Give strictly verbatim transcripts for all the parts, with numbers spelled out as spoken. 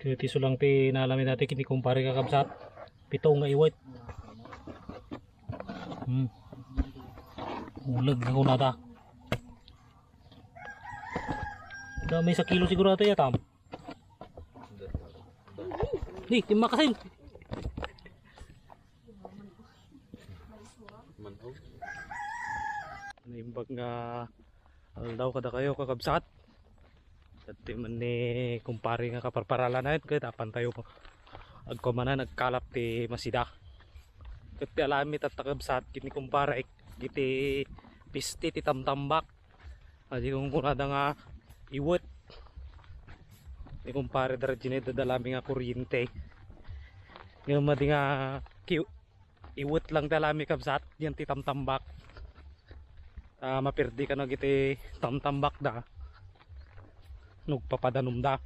Ti, ti sulang ti naalami dati ken ni kumpare, kakabsat. Pito nga iwet. Hmm. Uleg nga kunada. Dami sa kilo siguro ato ya, Tam. Di, ti makasin. Naimbag nga aldaw kadakayo, kakabsat. Dati man ni kumpare nga kaparparalanan, ket apan tayo agkumanan, agkalap ti masida. Ket ti alami tatta, kabsat, ket ni kumpare, iti pisti ti tamtambak. Adi kong kunada nga iwet. Ni kumpare, dara dyan ay dadalami nga kuryente. Ngayon, madi nga ki-, iwet lang ti alami, kabsat, yan ti tamtambak. Ah, mapirdi ka na iti tamtambak da. Nagpapadanum da.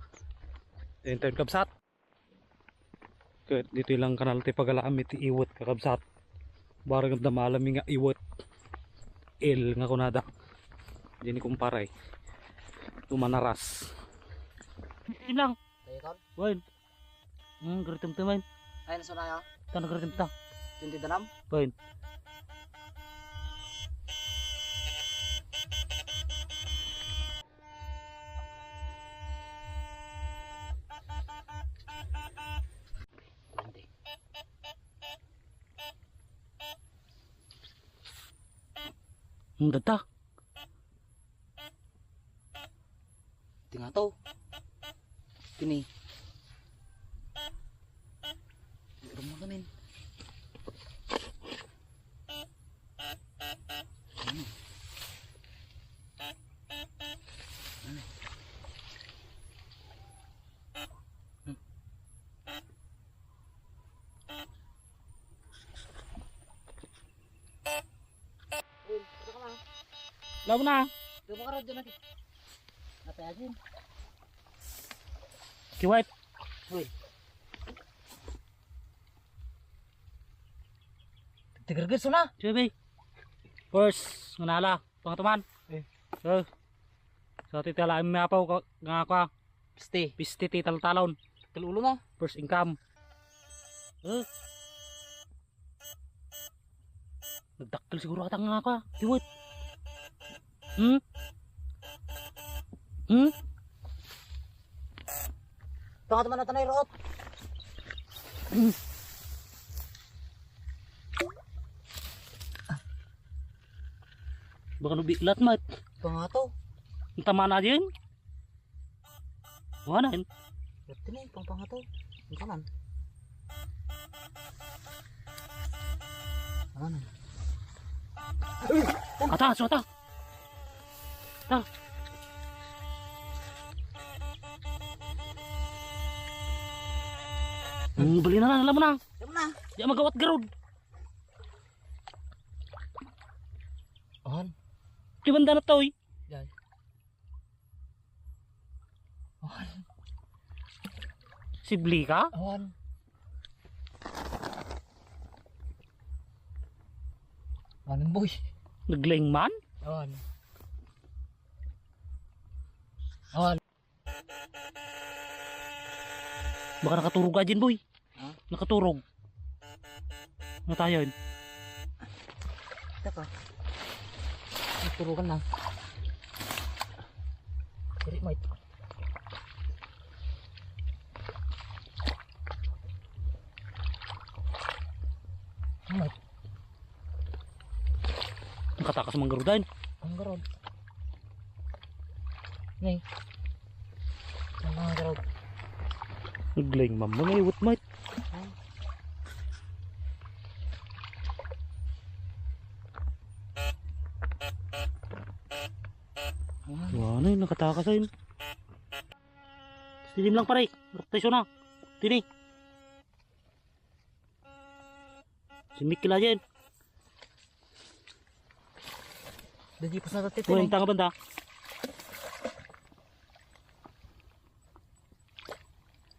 Yan tayo, kabsat. Ket ditoy lang kanal ti pagalam iti iwet, kakabsat. Barang adda maalami nga iwet. El nga kunada. Diyan ni kumpare. Tumanaras. Ilang. Tayo, Ton? Wen. Hmm, garitem temen. Ay, nasunaya. Tan garitem ta. Tinti danam? Wen. Ang data. Tingato. Kini. Rumah kanin. Law na. Kiwet. Uy. Tigerges na. Sige, be. First, ngunala. Pangatuman. Eh. So, so, titala, may apaw ka, nga ako, ah. Pisti. Pisti ti taltalon. Tel ulo na. First income. Eh. Nagdakkel siguro ata nga ako, ah. Kiwet. Hmm? Hmm? Pangato man natanay, Rot. Baka nubiklat, Mat. Pangato. Ang tama na din. Wala na yun. Ito na yung pangpangato. Ang kanan. Ang kanan. Ata, so ata. Ta. Hmm, bali na lang, alam mo na. Alam mo na. Di magawat garod. On. Di banda na to, eh. Yan. Sibli ka? Awan. Awan, boy. Naglaing man? Awan. Awan. Baka nakaturog ka dyan, boy. Ha? Nakaturog. Ano tayo yun? Teka. Naturugan na. Diri, Mike. Mike. Nakatakas manggarudan. Manggarud. Nay. Ang mga garog. Naglaing man, mga iwat, mate. Ay. Ayan. Wala na yun, nakatakas ayun. Silim lang, pare. Rotation na. Tini. Si Mickey la dyan. Dagipos na tati. Uy, ang tanga banda.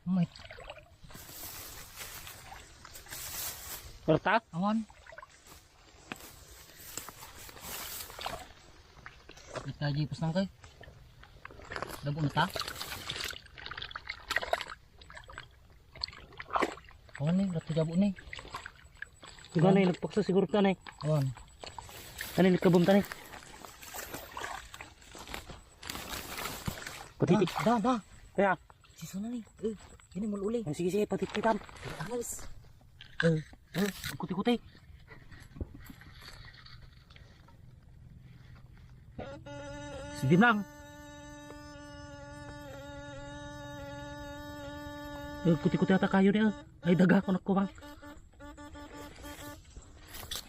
Umay. Berta? Awan. Kita dagipos nang kay. Dabo na ta. Awan ni, rato jabo ni. Iba na, nagpaksa siguro ta na. Awan. Ano, nagkabom ta na. Pati Da, da, da. Kaya, Sisuna ni. Eh, ini mul-uli. Ay, sige, sige, patitpitan. Alas. Eh, eh, kuti-kuti. Sige lang. Eh, kuti-kuti ata kayo niya. Ay, daga ko na kumang.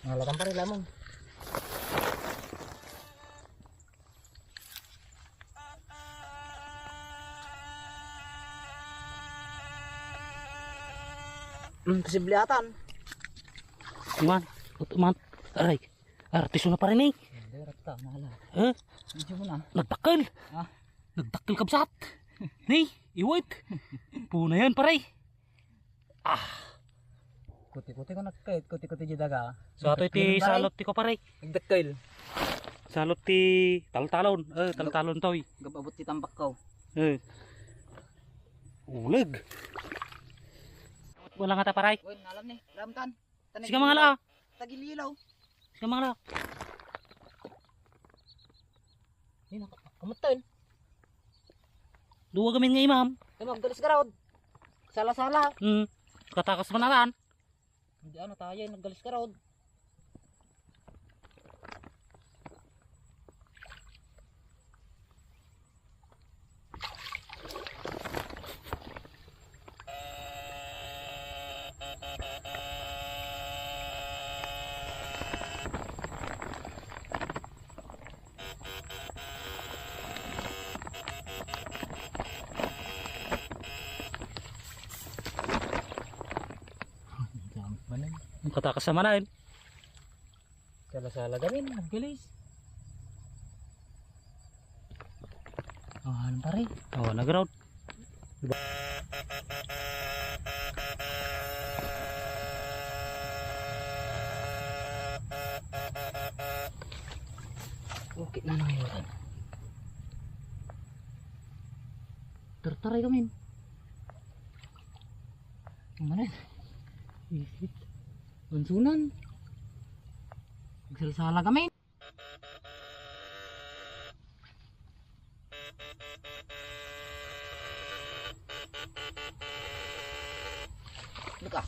Nalatan pa rin lamang. Hmm, posible atan. Man, utuman. Aray, artiso na pare ni. Hindi, rakta, mahala. Eh? Medyo mo na. Nagdakkel. Ah. Nagdakkel kabsat. Ni, iwit. Puna yan, pare. Ah. Kuti-kuti ko nakit, kuti-kuti di daga. So, ato iti Nagdakkel, pare. Salot ti ko, pare. Nagdakkel. Salot ti taltalon. Eh, taltalon toy. Gababot ti tambak ko. Eh. Uleg. Wala nga ta, pare. Wen, nalam ni. Lamtan. Sige, mga la. Tagililaw. Sige, mga la. Ay, naka-, kamutan. Duwa gamin nga imam. Ay, maggalis garod. Sala-sala. Hmm. Katakas man aran. Hindi ano tayo, naggalis garod. Ang katakas sa manain. Sala-sala gamin, nagbilis. Ah, ano pare? Oh, nag-route. Okay na lang yun. Tartaray kami. Ano? Isit. Unsunan. Nagsalsala kami. Ano ka?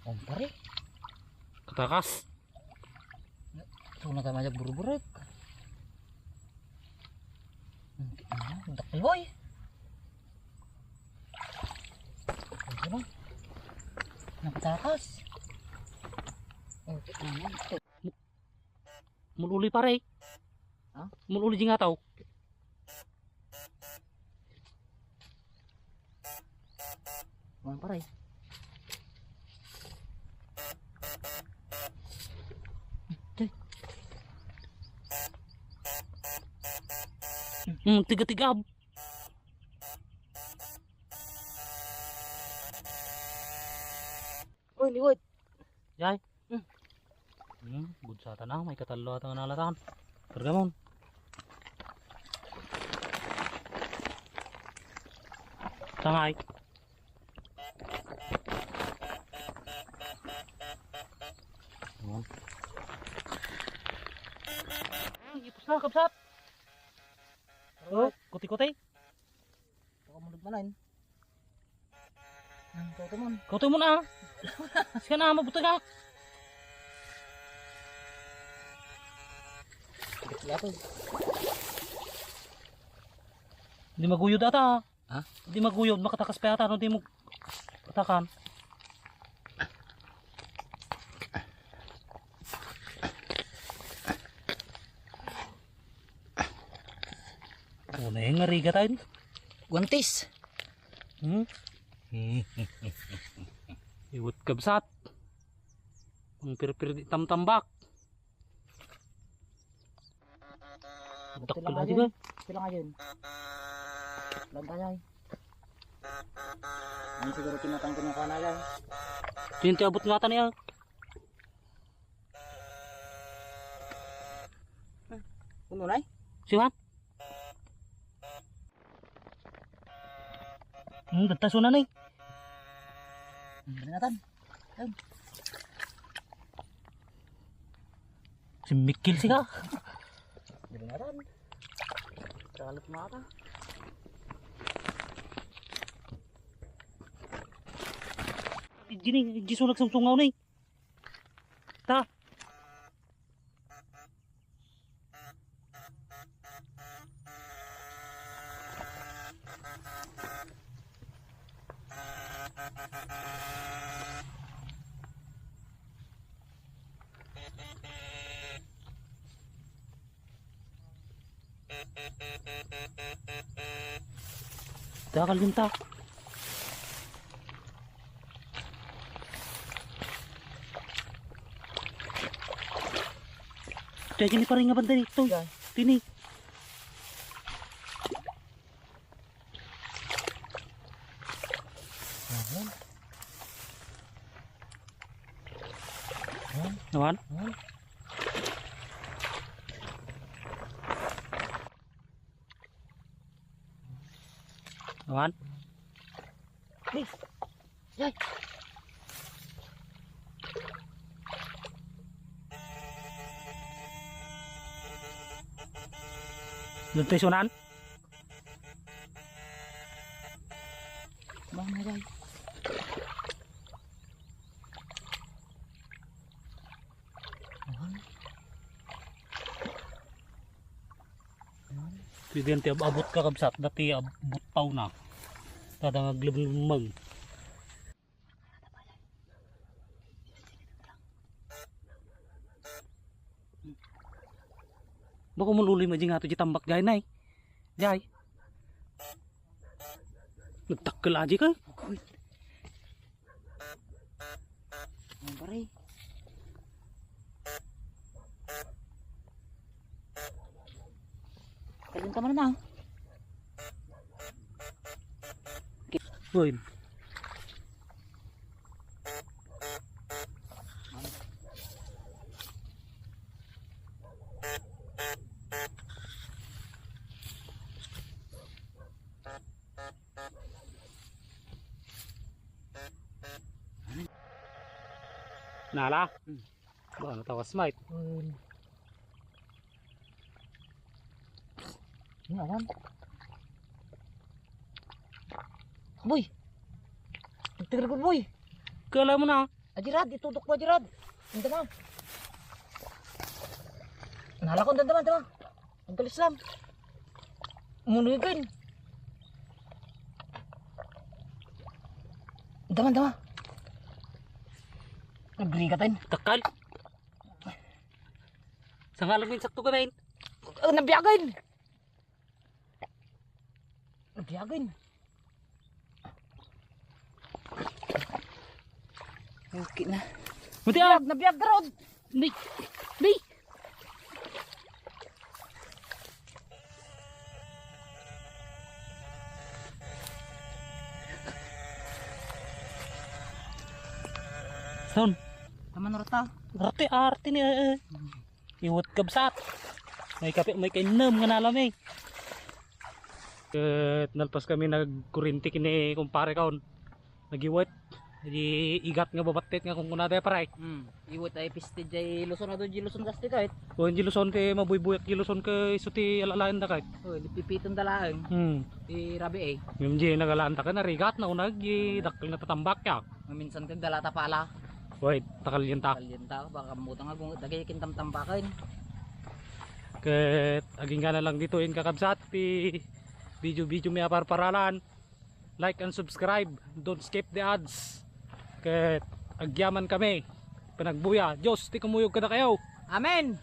Ang pare. Katakas. So, nagkamayag burburek. Ang dakkel, boy. Ano? Nakatakas. Okay, ano? Mul-uli, pare. Ha? Mul-uli di nga tao. Mga pare. Tay. Hmm, tiga-tiga. Uy, liwat. Yay. Hmm. Hmm, budsatan na, may katallo ata nga nalatan. Pergamon. Tangay. Ayan. Ipos na, kabsat. Oh, kuti-kuti. Baka mulod manan. Hmm, kauto man. Kauto mo na. Sige na, mabutagak. Lapad. Di maguyod ata. Ha? Di maguyod, makatakas pa yata, no? Di mo katakan. Ano yung ngariga tayo? Guantes. Hmm? Iwat kabsat. Ang pirpir di tamtambak. Dakkel na, di ba? Sila ngayon. Lang tayo, eh. Ang siguro tinatang ko ng kanala. Tinti abot nga tani, ah. Ano na, eh? Siwan? Hmm, ganda suna ni. Ano natin? Simmikil siya. Hindi na rin. Kalat mo ata. Gini, giso nagsungsungaw ni. Ta. Dakal din ta. Kaya gini pa rin nga banda ni Toy. Yan. Tini. Ayan. Ayan. Naman? Ayan. Naman? Ni. Yay. Doon tayo sunan? Bang na, guys. Pwede yan ti ab-, abot ka, kabsat, dati ab-, buttaw na. Tada nga aglumlumang. Baka mo luloy mo di nga to di tambak, jay, nay. Jay. Nagtakkel aja ka. Agoy. Ang pare. Kalun ka man na. Uy. Nala? Hmm. Ba, natawas, Mike. Hmm. Ano, awan? Boy! Tigre ko, boy! Kala mo na? Aji rad, itudok mo, aji rad. Ang dama. Nalakon, ang dama, ang dama. Ang galis lang. Munugan. Ang dama, ang dama. Nagrigatin. Takal. Sa ngalan mo yung sakto ganayin. Oh, nabiyagan. Nabiyagan. Okay na. Mati, ah! Nabiyag, nabiyag, Rod! Di! Di! Son. Taman rota. Rati, arti ni, eh, eh. Iwat kabsat. May kape, may kainnem nga nalami. Ket nalpas kami nagkurinti kini kumpare kaon. Nagiwat. Di igat nga babattit nga kunkunada, pare. Hmm. Iwat ay piste jay Luzon, adu jay Luzon kasti kahit. O, jay Luzon ti mabuybuyak jay Luzon ket isu ti alalaen da kahit. O, di pipiton da laeng. Hmm. Ti rabi, eh. Ngem jay nagalaan da ken narigat na unag, di dakkel na tatambak ya. Maminsan kag dalata pala. Wait, takalyan ta. Takalyan ta, baka mutang agung dagay kintamtambakan. Ket agingga na lang ditoy, kakabsat, ti video-video mi a parparalan. Like and subscribe. Don't skip the ads. Ket agyaman kami. Panagbuya. Dios ti kumuyog kadakayo. Amen.